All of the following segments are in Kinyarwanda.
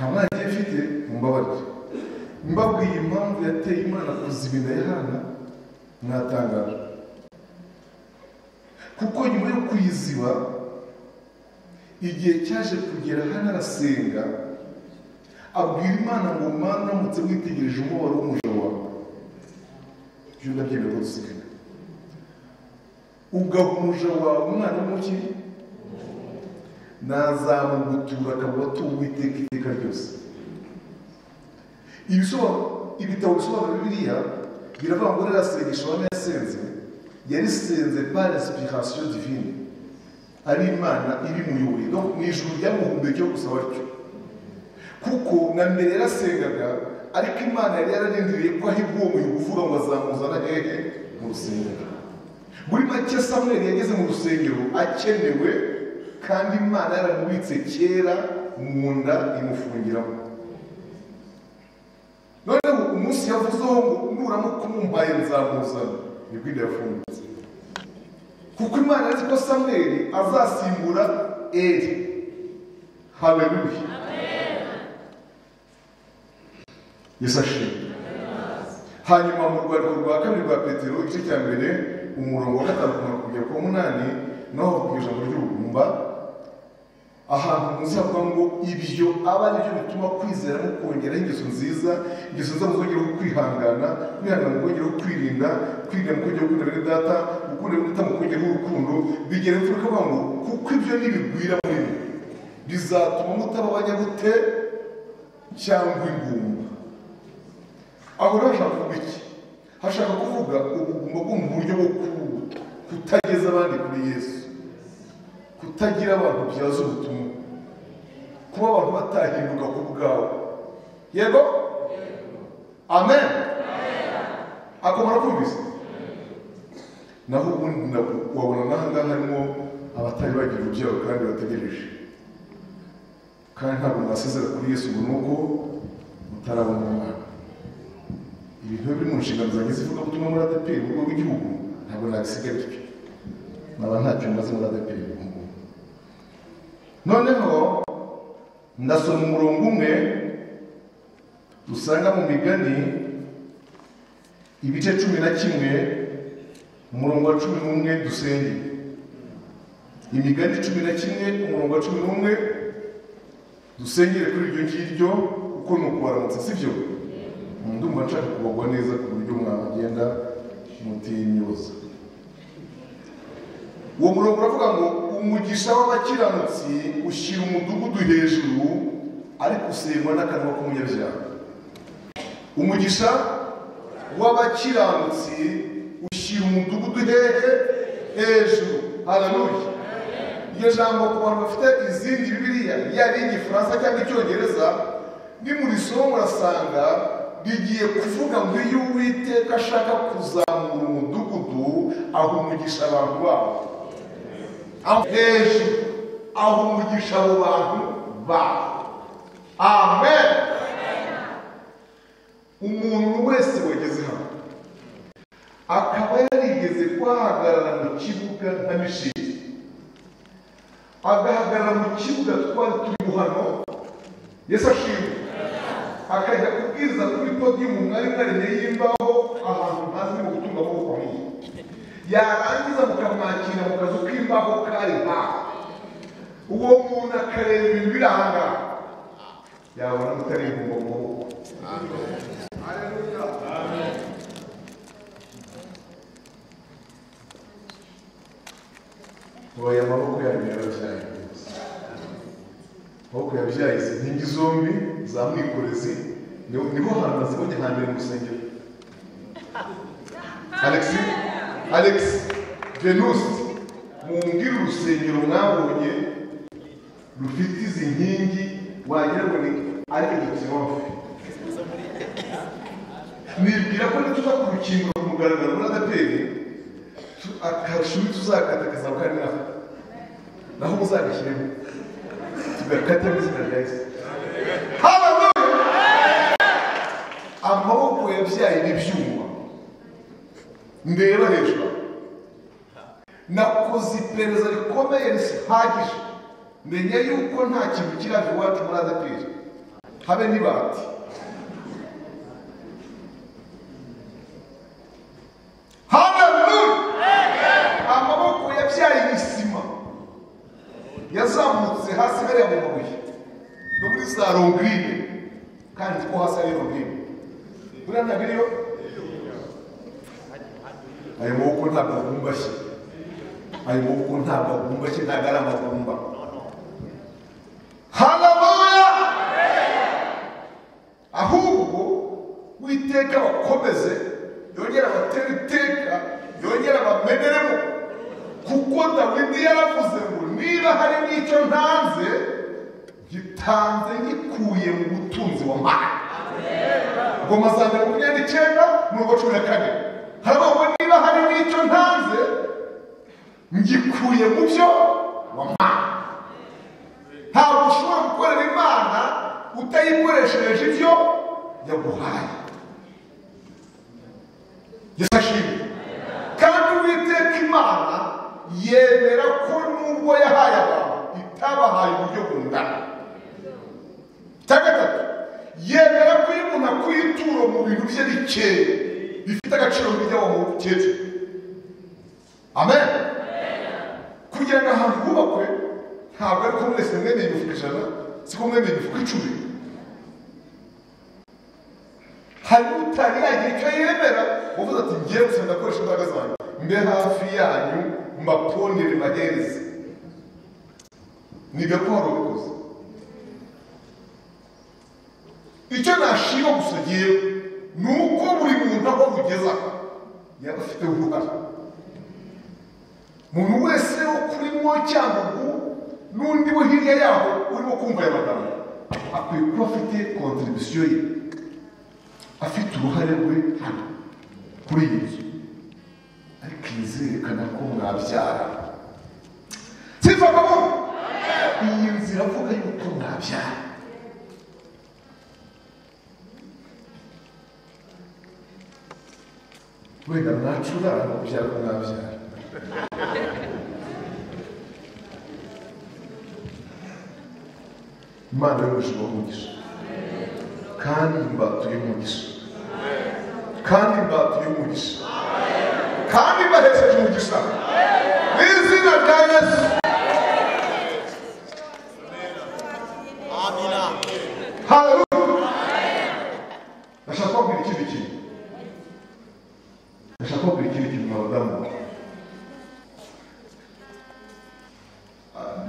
Nta mwanya mfite, mumbabarire. Mbabwiye impamvu yateye Imana kuziba inda ya Hana, mwatangara. Kuko nyuma yo kuyiziba, igihe cyaje kugera Hana arasenga, abwira Imana ngo Mana uramutse witegereje umubabaro w'umuja wawe, ibyo ndabyemera ko dusigaye, ugaha umuja wawe umwana w'umuki, nazamugutura akaba atuwe Uwiteka iteka ryose. Ibitabo bisobanura Bibiliya biravuga ngo ririya sengesho Hana yasenze, yarisenze par inspiration divine, ari Imana ibimuyoboye. Donc mu ijuru ryamuhumekeye gusaba atyo, kuko na mbere yarasengaga, ariko Imana yari yararindiriye ko ahibwa uwo muhigo uvuga ngo azamuzana hehe? Mu rusengero. Muri make Samweli yageze mu rusengero akenewe, kandi Imana yaramubitse kera mu nda imufungiramo. Noneho umunsi yavuzeho ngo nuramuka umumpaye nzamuzana, nibwo inda yafungutse, kuko Imana yari ko Samweli azasimbura Eli. Haleluya, Yesu ashimwe. Hanyuma mu rwandiko rwa kabiri rwa Petero igice cya mbere umurongo wa 5 kugera ku 8, naho havuga ijambo ry'ubugumba, ahantu muzavuga ngo ibyo aba ari byo bituma kwizera mukongeraho ingeso nziza, ingeso nziza muzongeraho kwihangana, kwihangana mukongeraho kwirinda, kwirinda mukongeraho gukunda bene data, gukunda bene data mukongeraho urukundo, bigera bikavuga ngo kuko ibyo nibigwira muri mwe bizatuma mutaba abanyabute cyangwa ingumba. Aho rero hashaka kuvuga iki? Hashaka kuvuga ubugumba bwo mu buryo bwo kutageza abandi kuri Yesu, kutagira abantu byaza ubutumwa, kuba abantu batahinduka ku bwawe. Yego? Amen. Akomara kumvise. Naho ubundi wabona n'ahangaha harimo abatari bagira urubyaro kandi bategereje, kandi ntabwo mwasezera kuri Yesu ngo nuko mutarabona umwana. Ibintu biri mu nshingano zanjye z'ivugabutumwa muri ADEPR mu rwego rw'igihugu, ntabwo nabisiga bityo, naba ntacyo maze muri ADEPR ubu ngubu. Noneho ndasoma umurongo umwe usanga mu Migani ibice 11 umurongo wa 11 dusenge. Imigani 11 umurongo wa 11 dusengere kuri iryo ngiryo, kuko ni ukubaramutsa, sibyo? Ndumva nshaka kubagwa neza ku buryo mwagenda mutimyoza. Uwo murongo uravuga ngo umugisha w'abakiranutsi ushyira umudugudu hejuru, ariko usengwa n'akanwa k'umunyabyaha. Umugisha w'abakiranutsi ushyira umudugudu hehe? Hejuru. Haleluya. Iryo jambo ku bantu bafite izindi Bibiliya, yaba Igifaransa cyangwa Icyongereza, nimurisoma murasanga bigiye kuvuga ngo iyo Uwiteka ashaka kuzamura umudugudu aho umugisha abantu babo hejuru, aho umugisha abo bantu babo. Amen. Umuntu wese wageze hano akaba yarigeze guhagarara mu kibuga nka Misheri, agahagarara mu kibuga twari turi hano, Yesu ashimwe, akajya kubwiriza kuri podium mwari mwaremye y'imbaho ahantu ntazi mu gutunga amaboko nk'iyi, yarangiza mukamwakira mu kazu k'imbaho kari nkaho, uwo muntu akareba ibintu biri aha ngaha, yabona mutari ingumba mu maboko. Oya, amaboko yanyu yarabyaye rwose. Amaboko yabyaye izi nkingi zombi za mwikorezi, niho hantu nazibonye hambere mu rusengero. Alex, Venus, mumbwire urusengero mwabonye rufite izi nkingi wagira ngo ni Arc de Triomphe. Nibwira ko nituza kurukingura ku mugaragaro muri ADEPR, akashumi tuzakata kazaba kari naho, naho muzagashyiremo tugakata mu izina rya Yesu. Haleluya. Amaboko yabyaye ibyuma ndeba hejuru, nakoze iperereza rikomeye rihagije, menya yuko nta kintu kirava iwacu muri ADEPR. Habe n'ibati. Haleluya! Amaboko yabyaye isima yazamutse hasi hariya mu mabuye no muri za rongrine, kandi ko hasi ari rongrine buriya ntabwo iriyo. Ayo maboko ntabwo agumbashye, ayo maboko ntabwo agumbashye, ntabwo ari amagumba. Haleluya! Ahubwo Uwiteka bakomeze, yongera abatere iteka, yongera abameneremo, kuko Dawidi yaravuze ngo niba hari n'icyo ntanze, gitanze ngikuye mu butunzi wampaye. Ngoma za mbere 29 umurongo 14 haravuga ngo niba hari n'icyo ntanze ngikuye mu byo wampaye. Ntabwo ushobora gukorera Imana utayikoreshereje ibyo yaguhaye. Yesu ashimwe. Kandi Uwiteka Imana yemera ko nubwo yahaye abantu itabahaye uburyo bungana. Icya gatatu, yemera ko iyo umuntu akuye ituro mu bintu bye bikeya bifite agaciro nk'iby'awo mukecuru. Amen. Kugira ngo ahantu hubakwe ntabwo ari ko mwese mwemeye imifuka 100, siko mwemeye imifuka 10. Hari utari yagira icyo yemera uvuze ati ngiye gusa ndakoresha imbaraga zanjye mbe hafi yanyu mbapondere mbahereze. Niga ko hari ubikoze. Icyo nashima gusa ngewe ni uko buri muntu aho bugeza yaba afite uruhare. Umuntu wese wo kurimo Cyangugu n'undi wo hirya yaho urimo kumva aya magambo akwiye kuba afite kontribusiyo ye, afite uruhare rwe hano kuri iyi nzu. Ariko iyi nzu yerekana ko mwabyara. Sifa kwa Mungu. Iyi nzu iravuga yuko mwabyara. Wenda mwacura kubyara ko mwabyara. Imana y'ubuzima umugisha, kandi mbatuye umugisha, kandi mbatuye umugisha, kandi mbahesheje umugisha mu izina rya Yesu. Amina. Haleluya. Ndashaka kubabwira ikindi kintu. Ndashaka kubabwira ikindi kintu mwa badamu.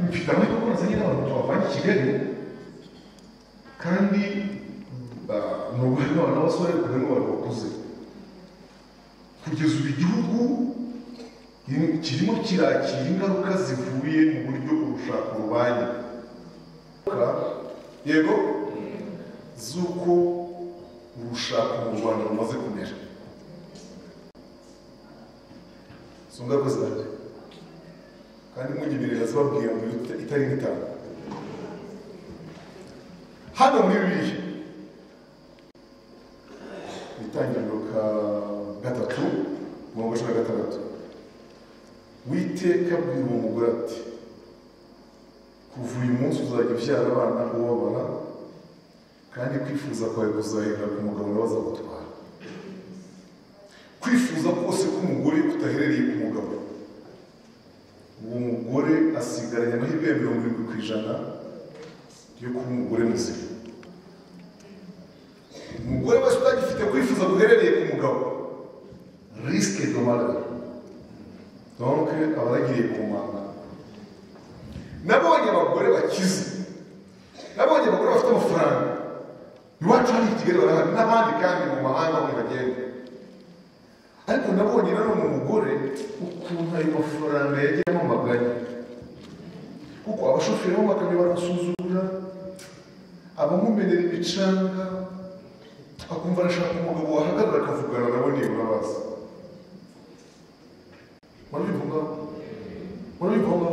Mfite amahirwe ko nazanye n'abantu twavanye i Kigali, kandi nubwo harimo abantu b'abasore ariko harimo abantu bakuze. Kugeza ubu igihugu kirimo kirakira ingaruka zivuye mu buryo urushako rubanye. Yego, z'uko urushako mu Rwanda rumaze kumera. Izo ngaruka zirahari, kandi munyemerera zibabwira mu minota itari nk'itanu. Hano muri Bibiliya itangiriro ka 3 umurongo 16, Uwiteka abwira uwo mugore ati kuva uyu munsi uzajya ubyara abana ubabara, kandi kwifuza kwawe kuzahera ku mugabo nawe azagutwara. Kwifuza kose k'umugore kutaherereye ku mugabo, uwo mugore asigaranye amahirwe ya 70% yo kuba umugore muzima. Umugore wese utagifite kwifuza guherereye ku mugabo, risque de malheur, donc aba yaragiriye ku manga. Nabonye abagore bakize, nabonye abagore bafite amafaranga iwacu hano i Kigali barahari n'abandi kandi mu mahanga aho bagenda, ariko nabonye nanone umugore ukuntu ayo mafaranga yagiyemo amaganya, kuko abashoferi b'amakamyo baramusuzugura, abamumenera imicanga, akumva arashaka umugabo wahagarara akavugana nabo nibura bazi. Murabivuga? Murabivuga?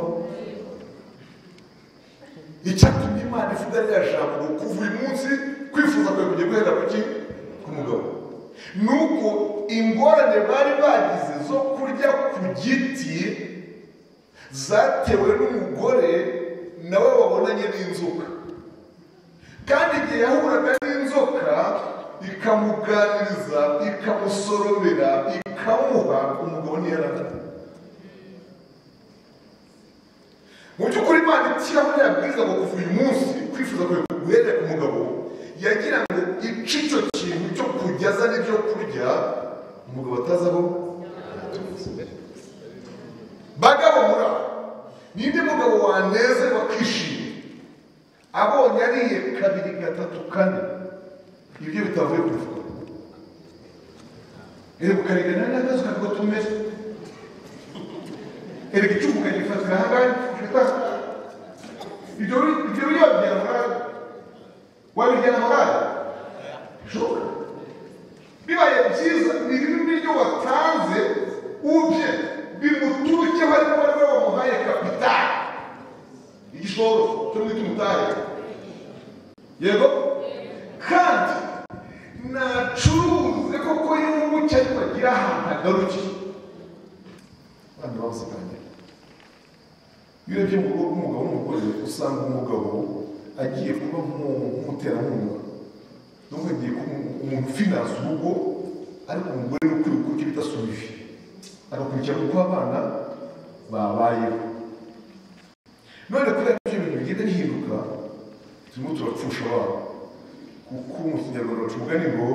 Icyatumye Imana ivuga ririya jambo ngo kuva uyu munsi kwifuza kwawe kugiye guhera kuki? Ku mugabo. Nuko ingorane bari bagize zo kurya ku giti zatewe n'umugore nawe wabonanye n'inzoka, kandi igihe yahuraga ikamuganiriza, ikamusoromera, ikamuha, umugabo ntiyarafite. Mu by'ukuri Imana ishyiraho yabwiza ngo kuva uyu munsi kwifuza kwe guherera ku mugabo, yagira ngo ice icyo kintu cyo kujya azana ibyo kurya umugabo atazi aho yaturutse. Bagabo muri aho, ninde mugabo wanezerwa akishima abonye ariye kabiri gatatu kane ibyo bitavuye ku mufuka? Erega ukarengana n'akazi kagutumeze, erega icyuma ukagifatira aha ngaha, ibyo biryo wabijyana morale, wabijyana morale bishoboka. Bibaye byiza ni bimwe biryo watanze ubye bimuturukeho, ariko ari we wamuhaye kapitali, igishoro cyo mwita umutahe. Yego, kandi nacuruze koko yunguke ariko agira ahantu agarukiye. Abana babuze. Iyo urebye mu rugo rw'umugabo n'umugore, usanga umugabo agiye kuba nk'umuterankunga, donc agiye kuba umuntu ufinansa urugo, ariko umugore ni ukuri kuko bita suivi, agakurikirana uko abana babayeho. None kubera ko ibyo bintu bigenda bihinduka, turimo turapfusha abana, kuko mu Kinyarwanda baca umugani ngo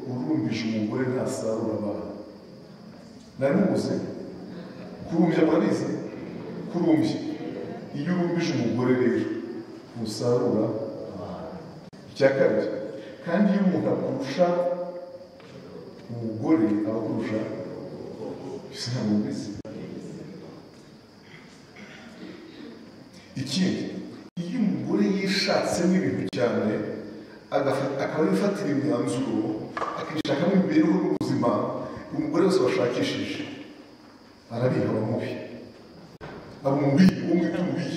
urumbije umugore ntasarura abana. Nari mubuze kurumbya, murabizi kurumbya. Iyo urumbije umugore rero ntusarura abana. Icya kabiri, kandi iyo umuntu akurusha umugore aba akurusha isi, ntabwo mbizi. Ikindi, iyo umugore yishatsemo ibintu cyane, akaba yifatira imyanzuro, akishakamo imibereho n'ubuzima, umugore wese washakishije arabiha, aba mubi, aba umubi, uwo mwita umubi,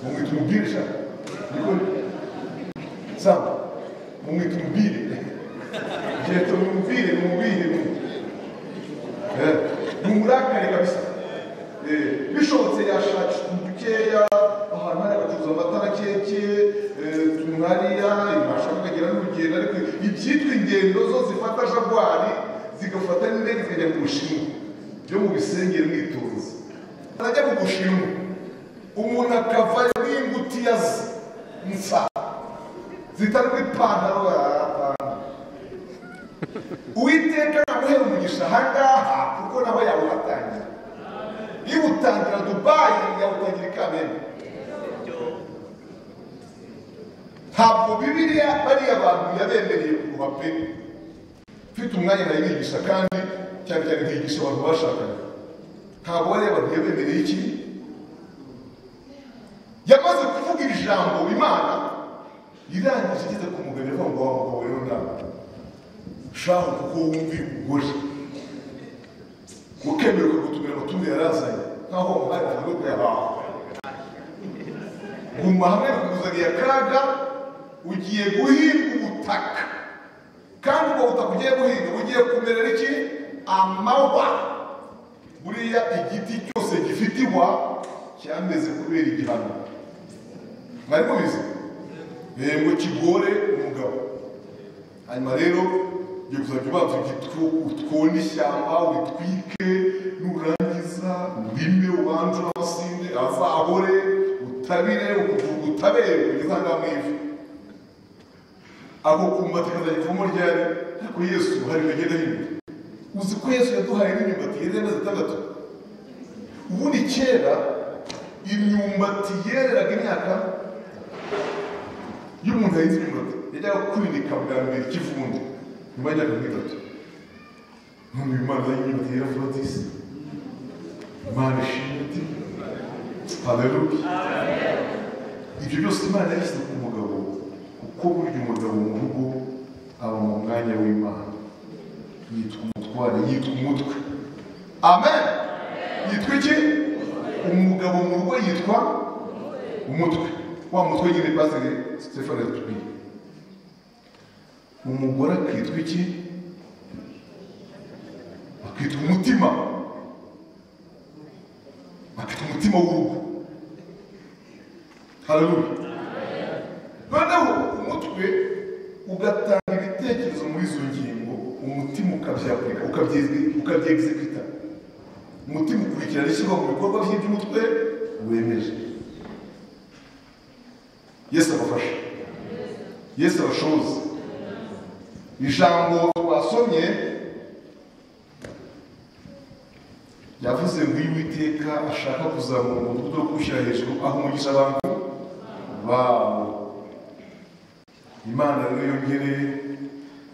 mumwita umubire sha, niko sawa, mumwita umubire, jeto mumubire, mumubire, mumurakare kabisa. Bishobotse yashakisha dukeya ahantu hari abacuruza amata na keke tumwariya, ashaka akagira n'urugendo, ariko ibyitwa ingendo zo zifata jagwari zigafata n'indege zikajya mu Bushinwa, byo mu bisengero mwitonze. Arajya mu Bushinwa, umuntu akava n'ingutiya nsa zitari mu ipantaro. Uwiteka namuhera umugisha aha ngaha, kuko naho yawuhatangira. Iwutangira Dubayi, yawutangira i Kamembe. Ntabwo Bibiliya bariya bantu yabemereye kuruha pe. Mfite umwanya nayibigisha, kandi cyane cyane nkigisha abantu bashakanye. Ntabwo bariya bantu yabemereye iki? Yamaze kuvuga iri jambo Imana irangije igeze ku mugabo iravuga ngo wa mugabo rero nawe shaho, kuko wumviye umugore ukemera ukagutumira amatungo yarazanye nkaho wamuhaye amafaranga yo kuyahaha, guma hamwe bikuzaniye akaga, ugiye guhinga ubutaka, kandi ubwo butaka ugiye guhinga bugiye kumerera iki? Amahwa. Buriya igiti cyose gifite ihwa cyameze kubera igihano. Mwari mubizi? Ngo kigore umugabo. Hanyuma rero ugiye kuzajya ubanza utwone ishyamba, witwike, nurangiza urime, ubanze amasinde azahore, utabire, ukuvuga utabere kugeza aha ngaha mu ivi. Ako kumbati kazajya kuvamo ryari? Ariko Yesu hari ibintu agenda ahindura. Uzi ko Yesu yaduhaye n'imyumbati yerera amezi 6? Ubundi kera imyumbati yereraga imyaka, iyo umuntu ahinze imyumbati yajyaga kwinika bwa mbere ikivunde nyuma y'imyaka nk'itatu. None Imana y'imyumbati yera vuba disi. Imana ishimwe iti haleluya. Ibyo byose Imana yashyize ku mugabo, kuko burya umugabo mu rugo aba mu mwanya w'Imana, yitwa umutware, yitwa umutwe. Amen. Yitwa iki? Umugabo mu rugo yitwa umutwe. Wa mutwe nyine Pasiteri Stefano yatubwiye. Umugore akitwa iki? Akitwa umutima, akitwa umutima w'urugo. Haleluya. Noneho umutwe ugatanga muri izo ngingo umutima ukabyapurika, ukabyexecuta. Umutima ukurikirana ishyirwa mu bikorwa by'iby'umutwe wemeje. Yesu abafashe, Yesu abashoboze. Ijambo twasomye yavuze ngo iyo Uwiteka ashaka kuzamura umudugudu wo kuwushyira hejuru aho umugisha abantu bawo. Imana rero yongere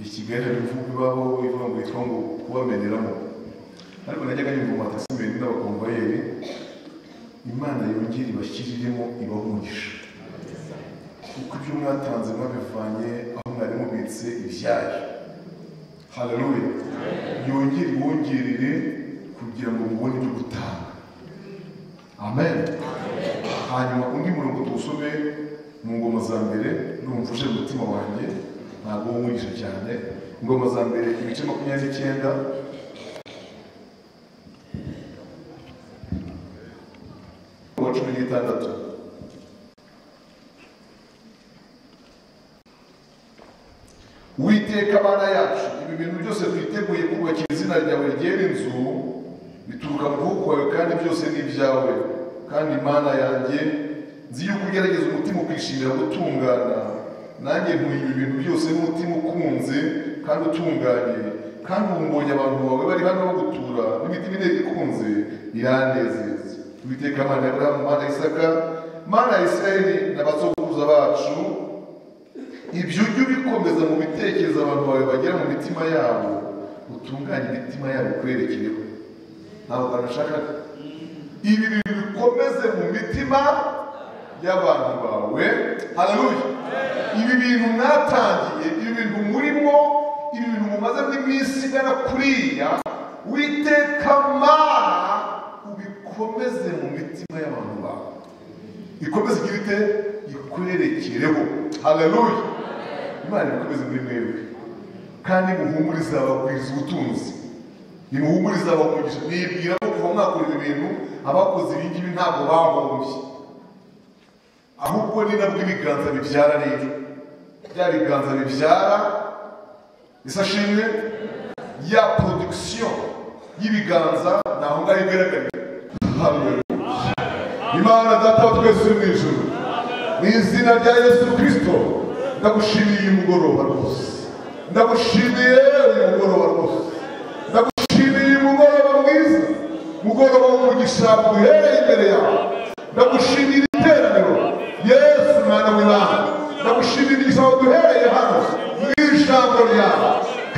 i Kigali hari imvugo ibaho ivuga ngo yitwa ngo kubameneramo, ariko najyaga nyumva mu batasimeni n'abakomvayeri. Imana yongere ibashyiriremo ibahe umugisha, kuko ibyo mwatanze mwabivanye aho mwari mubitse ibyayo. Haleluya. Yongere ibongerere kugira ngo mubone ibyo gutanga. Amen. Hanyuma undi murongo tuwusome mu Ngoma za Mbere, ndumva uje umutima wanjye ntabwo wumwisha cyane. Ingoma za Mbere ibice 29 wa 16. Uwiteka Mana yacu, ibi bintu byose twiteguye kubakira izina ryawe ryera inzu bituruka mu kuboko kwawe, kandi byose ni ibyawe. Kandi Mana yanjye, nzi yuko ugerageza umutima ukishimira gutungana, nanjye ntuye ibi bintu byose n'umutima ukunze kandi utunganye, kandi ubu mbonye abantu bawe bari hano bagutura n'imitima ikunze, iranezeza. Uwiteka Mana ya Aburahamu, Mana ya Isaka, Mana ya Isirayeli n'abasokuruza bacu, ibyo ujye ubikomeza mu bitekerezo abantu bawe bagera mu mitima yabo, utunganye imitima yabo ikwerekeyeho. Ntabwo banashakaga ibi bintu bikomeze mu mitima y'abantu bawe. Haleluya. Ibi bintu mwatangiye, ibi bintu murimo, ibi bintu mumaze iminsi igana kuriya, Uwiteka Mana ubikomeze mu mitima y'abantu bawe, ikomeze igira ite? Ikwerekereho. Haleluya. Imana ikomeze muri mwebwe, kandi muhumurize abagwiza ubutunzi, nimuhumurize abamugisha. Nibwira ko kuva mwakora ibi bintu, abakoze ibi ngibi ntabwo bahombye, ahubwo ni nabwo ibiganza bibyara. Rero bya biganza bibyara isashimwe ya production y'ibiganza, naho ngaho igaragara. Haleluya. Imana Data wa twese uri mu ijuru, mu izina rya Yesu Kristo, ndagushimiye uyu mugoroba rwose, ndagushimiye uyu mugoroba rwose, ndagushimiye uyu mugoroba mwiza, mugoroba w'umugisha uhereye imbere yawe. Ndagushimira iteraniro, Yesu mwana w'Imana, ndagushimira imigisha waduhereye hano mu ijambo ryawe,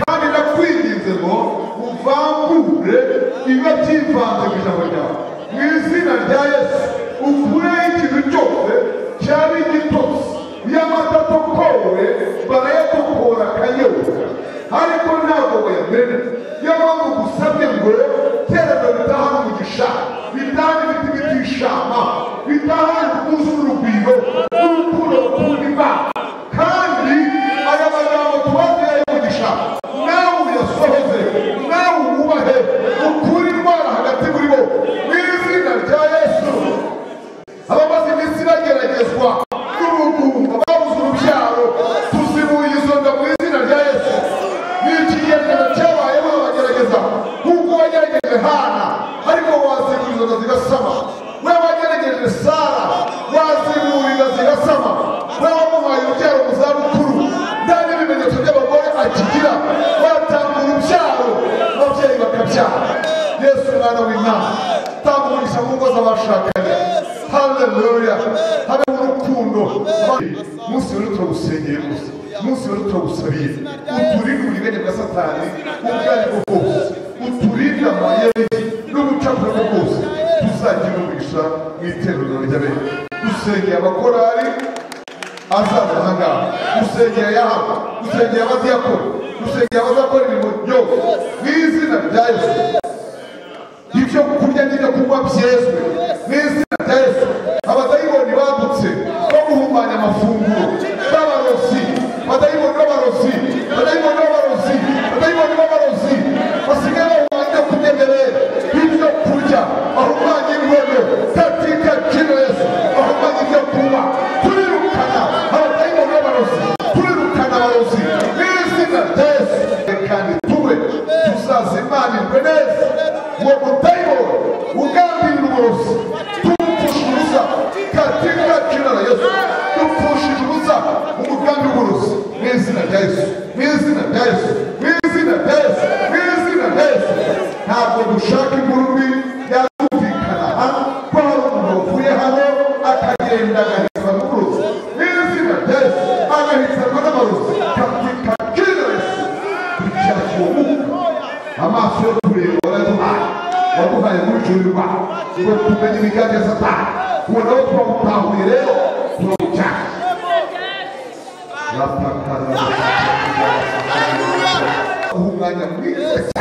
kandi ndakwinginze ngo uvangure ibiba byivanze mu ijambo ryawe, mu izina rya Yesu. Ukureho ikintu cyose cyaba igitotsi, iyo amata atokowe barayatokora akanyobwa, ariko ntabwo bayamena. Niyo mpamvu gusabye ngo iteraniro ritahane umugisha, ritahane imitima itishama, ritahane ubwuzu n'urugwiro n'urukundo rukunda Imana. Kandi aya magambo tubabwira y'umugisha, nawe uyasohoze, nawe uwubahe, ukure indwara hagati muri bo, mu izina rya Yesu. Abamaze iminsi bageragezwa n'ubugumba, babuze urubyaro, tuzibuye izo nda mu izina rya Yesu. Ni ikigereranyo cyabayeho babagerageza nk'uko wagerageje Hana, ariko wazibura izo nda zigasama. We wagerageje Sara, wazibura inda zigasama. We wamuhaye urubyaro mu zabukuru, nta n'ibimenyetso by'abagore akigira, watanga urubyaro ababyeyi bakabyara. Yesu mwana w'Imana, tanga umugisha mu ngo z'abashakanye. Haleluya. Habe urukundo. Munsi rero turagusengeye gusa, munsi rero turagusabiye, uturinde uburiganya bwa Satani ubwo ari bwo bwose, uturinde amayeri n'ubucakura bwose, tuzagira umugisha mu iteraniro ry'abera. Dusengeye abakorari azaza aha ngaha, dusengeye Yahabu, dusengeye abadiyakoni, dusengeye abazakora imirimo yose, mu izina rya Yesu. Ibyo kurya n'ibyo kunywa byezwe mu izina rya Yesu. Abadayimoni badutse bo guhumanya amafunguro b'abarozi, abadayimoni b'abarozi, abadayimoni b'abarozi, abadayimoni b'abarozi basigaye bahumanya ibyo kurya mbere y'ibyo kurya, bahumanya inkono katika jina Yesu, bahumanya ibyo kunywa. Turirukana abadayimoni b'abarozi, turirukana abarozi mu izina rya Yesu. Ngo tumenye imigambi ya Satani. Uwo nawe turawutahuye rero, turawucyaha. Umwanya mwiza.